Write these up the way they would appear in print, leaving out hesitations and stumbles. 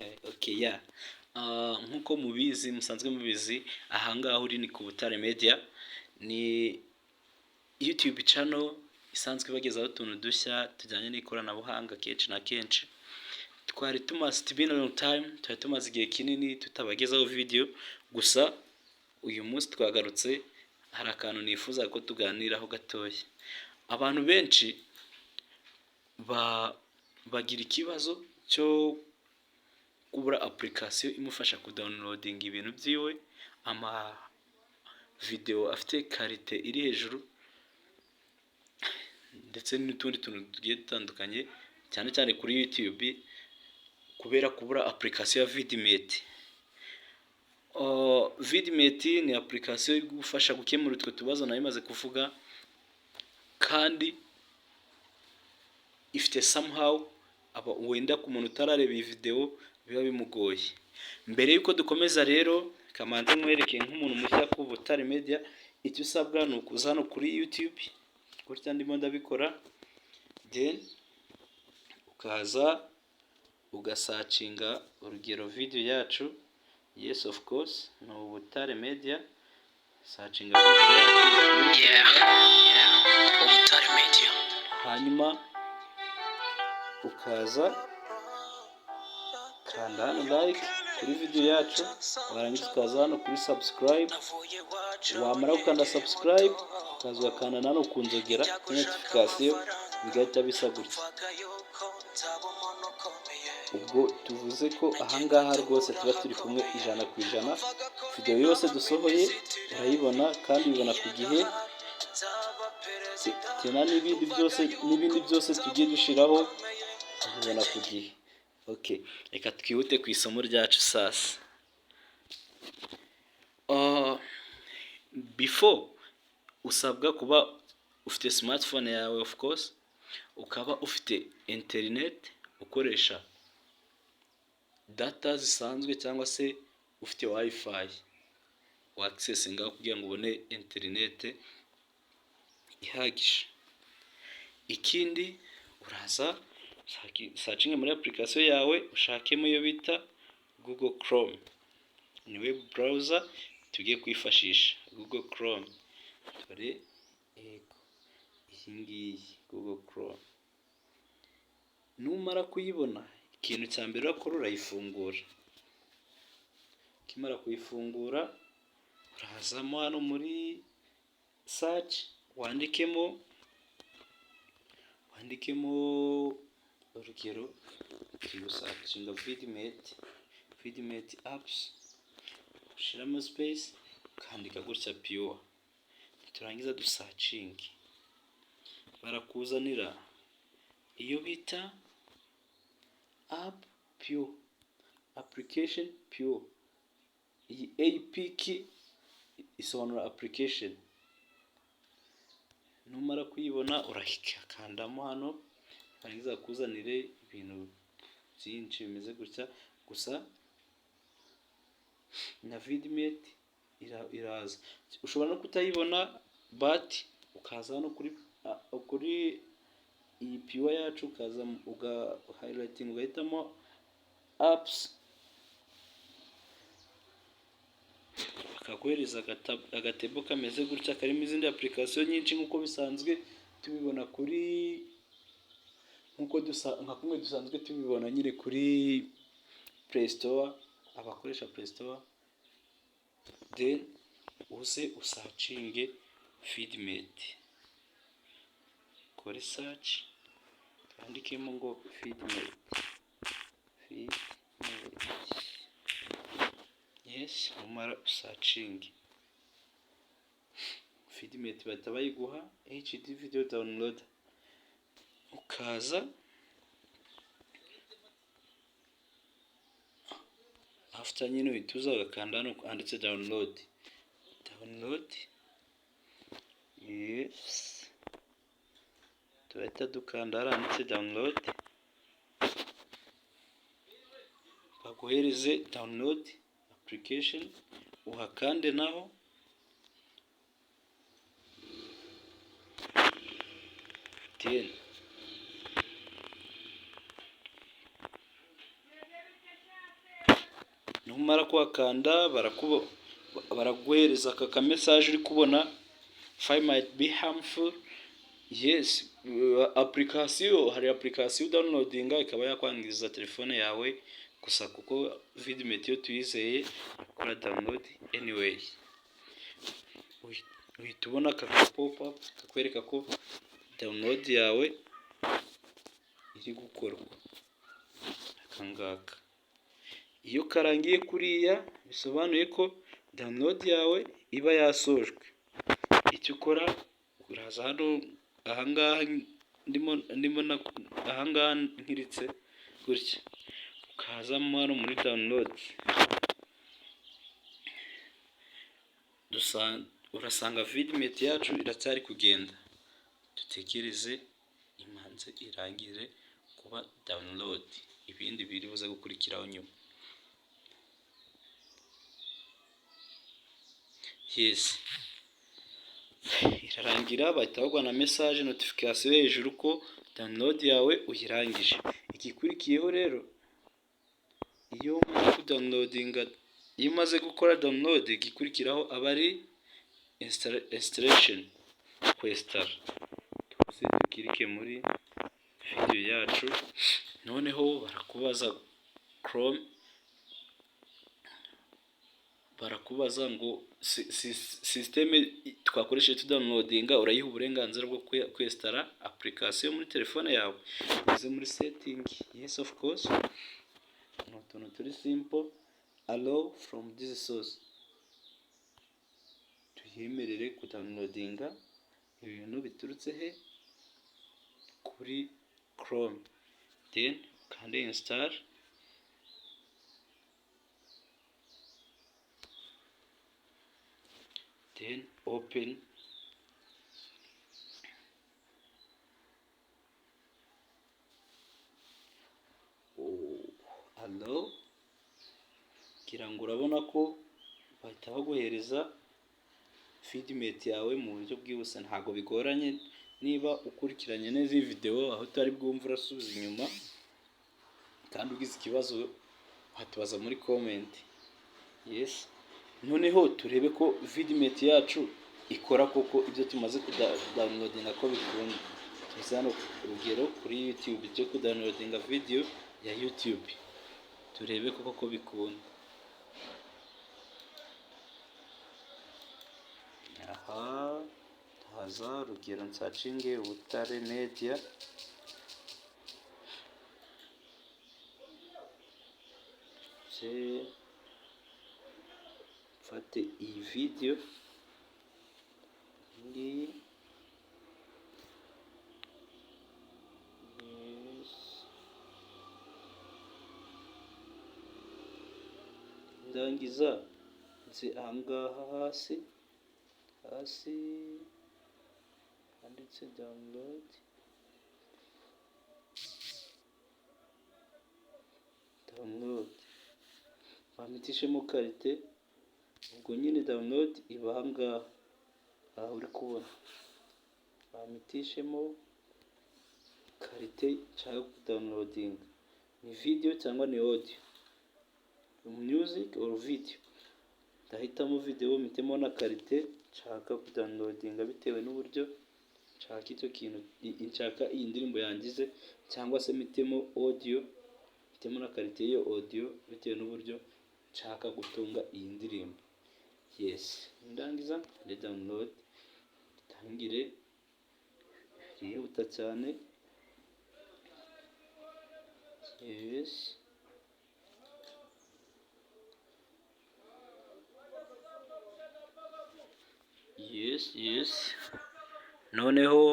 Okay, yeah. Nk'uko mubizi, musanzwe mubizi, ahangaha uri ni ku Butare Media, ni YouTube channel isanzwe ibagezaho utuntu dushya tujyanye n'ikoranabuhanga kenshi na kenshi. Twari tumaze, it's been a long time, twari tumaze igihe kinini tutabagezaho video, gusa uyu munsi twagarutse. Hari akantu nifuza ko tuganiraho gatoya. Abantu benshi bagira ikibazo cyo kubura application imufasha kudownloadinga ibintu byiwe, ama video afite qualité iri hejuru, ndetse n'utundi tuntu tugiye dutandukanye, cyane cyane kuri YouTube, kubera kubura application ya VidMate. VidMate ni application igufasha gukemura utwo tubazo nari maze kuvuga, kandi ifite somehow aba wenda ku muntu utarareba iyi video biba bimugoye. Mbere y'uko dukomeza rero, kamanze nkwereke nk'umuntu mushya ku Butare Media, icyo usabwa ni ukuza hano kuri YouTube gutya ndimo ndabikora, then ukaza ugasearchinga urugero video yacu. Yes, of course, ni Ubutare Media. Searchinga video yacu. Yeah, Ubutare Media. Hanyuma ukaza kanda hano like kuri video yacu, warangiza ukaza hano kuri subscribe. Wamara gukanda subscribe, ukaza ugakanda hano ku nzogera kuri notification, bigahita bisa gutya. Ubwo tuvuze ko ahangaha rwose tuba turi kumwe 100%. Video yose dusohoye urayibona kandi ubibona ku gihe, tena n'ibindi byose tugiye dushiraho ubibona ku gihe. Okay, reka twihute ku isomo ryacu sasa. Before usabwa kuba ufite smartphone yawe, of course, ukaba ufite internet, ukoresha data zisanzwe cyangwa se ufite WiFi waccessinga kugira ngo ubone internet ihagije. Ikindi, uraza searchinge muri application yawe, ushakemo iyo bita Google Chrome, ni web browser tugiye kwifashisha. Google Chrome, dore yego iyi ngiyi Google Chrome. Numara kuyibona, ikintu cya mbere urakora, urayifungura. Ukimara kuyifungura, urazamo hano muri search, wandikemo urugero turi gusearchinga VidMate, VidMate apps, ushyiramo space, ukandika gutya pure. Turangiza dusearchinge, barakuzanira iyo bita app pure, application pure. Iyi APK isobanura application. Numara kuyibona, urahikandamo hano, barangiza bakuzanire ibintu byinshi bimeze gutya, gusa na VidMate iraza. Ushobora no kutayibona, but ukaza hano kuri iyi pure yacu, ukaza uga highlighting, ugahitamo apps, bakaguhereza agatebo kameze gutya karimo izindi application nyinshi, nk'uko bisanzwe tubibona kuri, nk'uko dusa nka kumwe dusanzwe tubibona nyine kuri Play Store, abakoresha Play Store. Then uze usearchinge VidMate, kore search, twandikemo ngo VidMate, VidMate. Yes, numara usearchinge VidMate, bahita bayiguha, HD video download. Ukaza after nyine uhita uza ugakanda hano handitse download, download. Yes, turahita dukanda hariya handitse download, baguhereze download application, uhakande naho. Then Numara kuhakanda baraguhereza aka ka message uri kubona: "File might be harmful." Yes, application, hari application udownloadinga ikaba yakwangiza telefone yawe. Gusa kuko VidMate yo tuyizeye, ikora download anyway. Uhita ubona aka pop up kakwereka ko download yawe iri gukorwa. Aka ngaka iyo karangiye kuriya, bisobanuye ko download yawe iba yasojwe. Icyo ukora, uraza hano ahangaha ndimo, ahangaha nkiritse gutya, ukazamo hano muri download, urasanga VidMate yacu iracyari kugenda. Dutegereze imanze irangire kuba download, ibindi biri buze gukurikiraho nyuma. Yes, irarangira, bahita baguha na message notification hejuru ko download yawe uyirangije. Igikurikiyeho rero, iyo umaze kudownloadinga, iyo umaze gukora download, igikurikiraho aba ari installation, kwinstalla. Tuze dukirike muri video yacu. Noneho barakubaza Chrome, barakubaza ngo système twakoresheje tudownloadinga urayiha uburenganzira bwo kwinstalla application muri telefone yawe? Uze muri setting, yes, of course, ni utuntu turi simple. Allow from this source, tuyemerere kudownloadinga ibintu biturutse he? Kuri Chrome. Then ukande install. Then open. Oh, allow. Ngira ngo urabona ko bahita baguhereza VidMate yawe mu buryo bwihuse, ntabwo bigoranye. Niba ukurikiranye neza iyi video, aho utari bwumve urasubiza inyuma, kandi ugize ikibazo watubaza muri comment. Yes, noneho turebe ko VidMate yacu ikora koko, ibyo tumaze kudownloadinga ko bikunda. Tuze hano, urugero kuri YouTube, tujye kudownloadinga video ya YouTube, turebe koko ko bikunda. Aha haza urugero, nsearchinge Ubutare Media. Nze mfate iyi video ngiyi. Yes, ndangiza nze ahangaha hasi, hasi handitse download, download, bampitishemo qualité. Ubwo nyine download iba ahangaha, aha uri kubona, bampitishemo qualité nshaka kudownloadinga, ni video cyangwa ni audio, music or video. Ndahitamo video, mpitemo na qualité nshaka kudownloadinga bitewe n'uburyo nshaka icyo kintu, nshaka iyi ndirimbo yangize, cyangwa se mpitemo audio, mpitemo na qualité y'iyo audio bitewe n'uburyo nshaka gutunga iyi ndirimbo. Yes, ndangiza ndi download, itangire, irihuta cyane. Yes, yes, noneho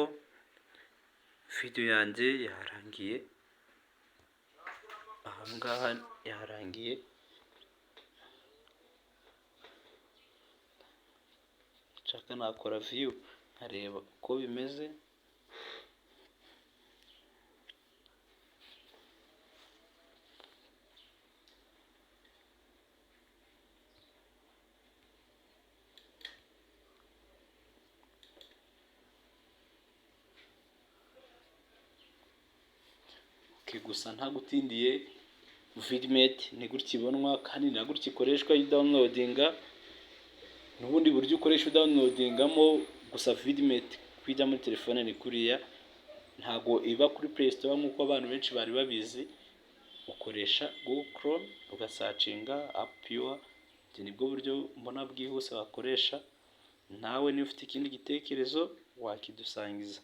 video yanjye yarangiye, ahangaha yarangiye. Nshaka nakora view nkareba uko bimeze. Okay, gusa ntagutindiye. VidMate ni gutya ibonwa kandi na gutya ikoreshwa iyo downloadinga. N'ubundi buryo ukoresha downloadingamo gusa VidMate kwijya muri telefone ni kuriya, ntago iba kuri Play Store nk'uko abantu benshi bari babizi. Ukoresha Google Chrome ugasearchinga App Pure. Ibyo nibwo buryo mbona bwihuse wakoresha. Nawe niba ufite ikindi gitekerezo wakidusangiza.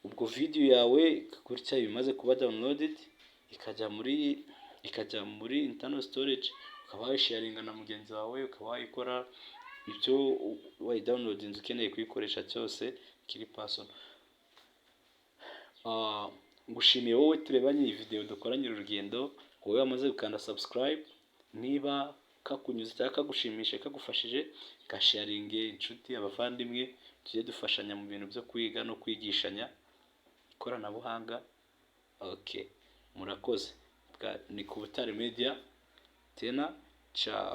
Ubwo video yawe gutya iba imaze kuba downloaded, ikajya muri internal storage, ukaba wayisharinga na mugenzi wawe, ukaba wayikora ibyo wayidownloadinze ukeneye kuyikoresha cyose kiri personal. Ngushimiye wowe turebanye iyi video, dukoranye urugendo, wowe wamaze gukanda subscribe. Niba kakunyuze cyangwa kagushimishe, kagufashije, gasharinge inshuti, abavandimwe, tujye dufashanya mu bintu byo kwiga no kwigishanya ikoranabuhanga. Okay, murakoze. Ni ku Butare Media tena, ciao.